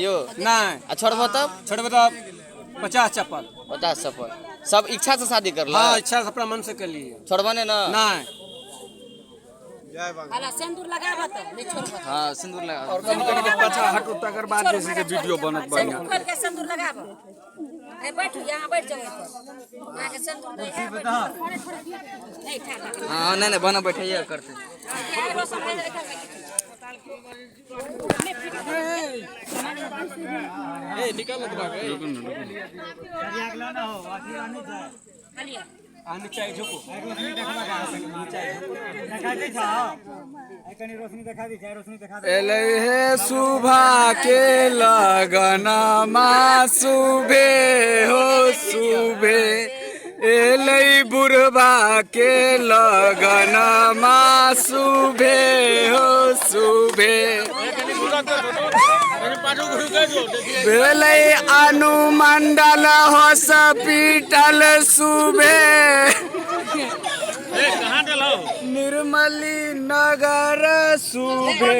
यौ। नहीं। आ छोड़बो तब? छोड़बे तो 50 चप्पल। 50 चप्पल। सब इच्छा से शादी करला? हाँ, इच्छा से अपना मन से कर लिए। छोड़बो ने ना? नहीं। अला सिंदूर लगाबऽ तऽ नहि छोड़बऽ। हाँ, सिंदूर लगा। और कनि कनि पाछा हटू, तकर बाद जे छै से वीडियो बनत बढ़िया। खोल के सिंदूर लगाबऽ। ए बैठू, यहाँ बैठ जाओ, यहाँ पर अहाँके सिंदूर दै है, बैठू। नहीं ठा। हाँ, नहीं नहीं, बना बैठैया करते। रोशन है एकर में किछु। खालिए। आ नीचा झुको। एलै हे सुभा के लगनमा सुबे हो सुबे, एलै बुढ़बा के लगनमा सुबे हो सुबे, भेलै अनुमंडल हॉस्पिटल सुबे, निर्मली नगर सुबे।